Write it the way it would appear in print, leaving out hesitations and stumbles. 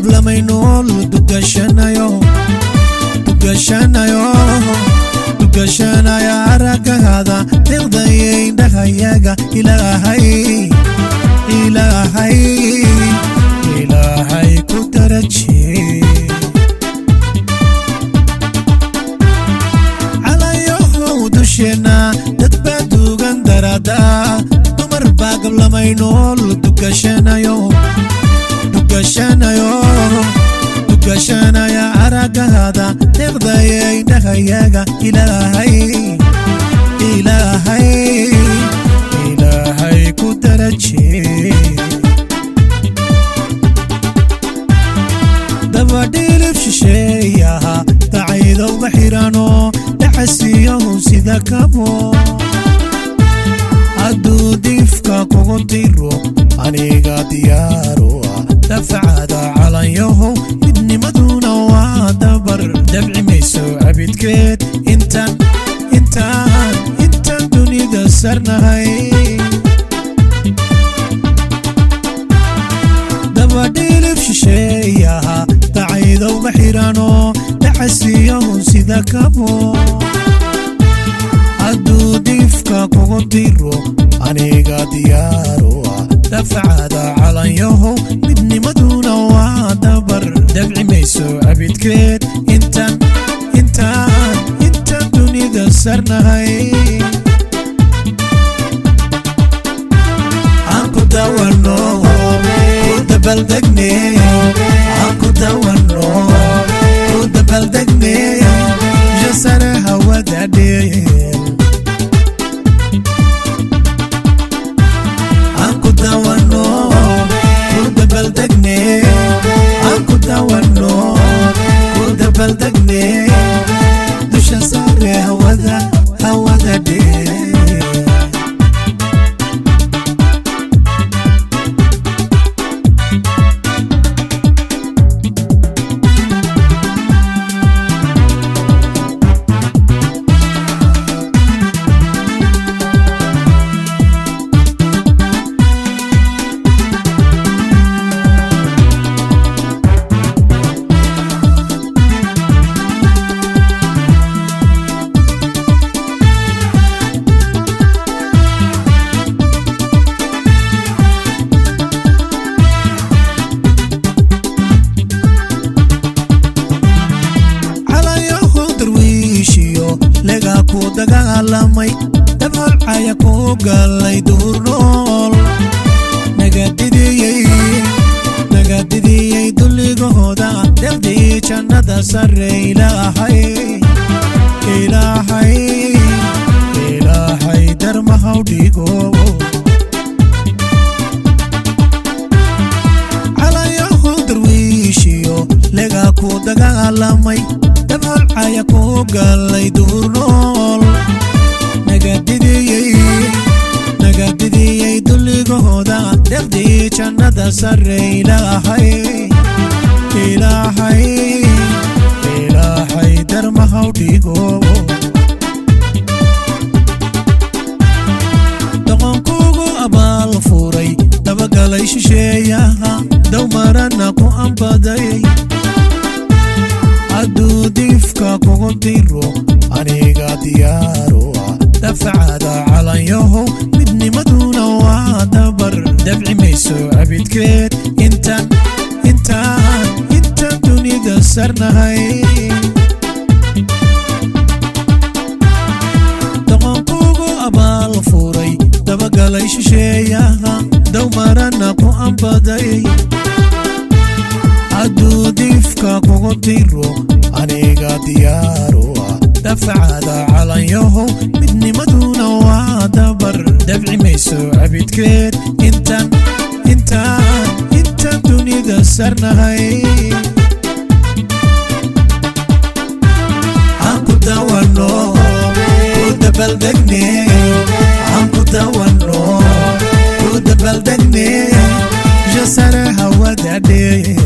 gablamay nool dugashanayo dugashanayo dugashanaya araggaada deeqdaye indhahayaga ilaahay ilaahay ilaahay ku daraje calayahow dusheena dad baa duugan darada dumar baa gablamay nool dugashanayo dugashanayo dugashanaya araggaada deeqdaye indhahayaga ilaahay ilaahay ilaahay ku daraje dabadhilib shisheeyaha dacaydowga xirano dhaxasiyahu sida kabo hadduu diifka kugu diro aniga diyaaru ah dafcada calanyahow midnimaduna waa dabar dabci mayso cabidkeed intaan intaan intaan dunida sarnahay dabadhilib shisheeyaha dacaydowga xirano dhaxasiyahu sida kabo hadduu diifka kugu diro aniga diyaaru ah dafcada calanyahow midnimaduna waa dabar dabci mayso cabidkeed intaan intaan intaan dunida sarnahay aan ku dawano ku dabaldegne aan ku dawano ku dabaldegne jasare hawada dheel aan ku dawano ku dabaldegne aan ku dawano ku dabaldegne dusha sare hawada hawada dheel calayaho darwiishiyo legaa ku dagaalamay dabholcaya ku galay duhur nool nagadidiyey nagadidiyey dulligahooda deeqdii jannada sare ilaahay ilaahay ilaahay darmahaw dhigo calayaho darwiishiyo legaa ku dagaalamay dabholcaya ku galay duhur nool nagadidiyey nagadidiyey dulligahooda deeqdii jannada sare ilaahay ilaahay ilaahay darmahaw dhigo doqonkugu abaal furay dabagalay shisheeyaha dowmarana ku ambaday hadduu diifka kugu diro aniga diyaaru ah dafcada calanyahow midnimaduna waa dabar dabci mayso cabidkeed intaan intaan intaan dunida sarnahay doqonkugu abaal furay dabagalay shisheeyaha dowmarana ku ambaday hadduu diifka kugu diro aniga diyaaru ah dafcada calanyahow midnimaduna waa dabar dabci mayso cabidkeed intaan intaan intaan dunida sarnahay aan ku dawano ku dabaldegne aan ku dawano ku dabaldegne jasare hawada dheel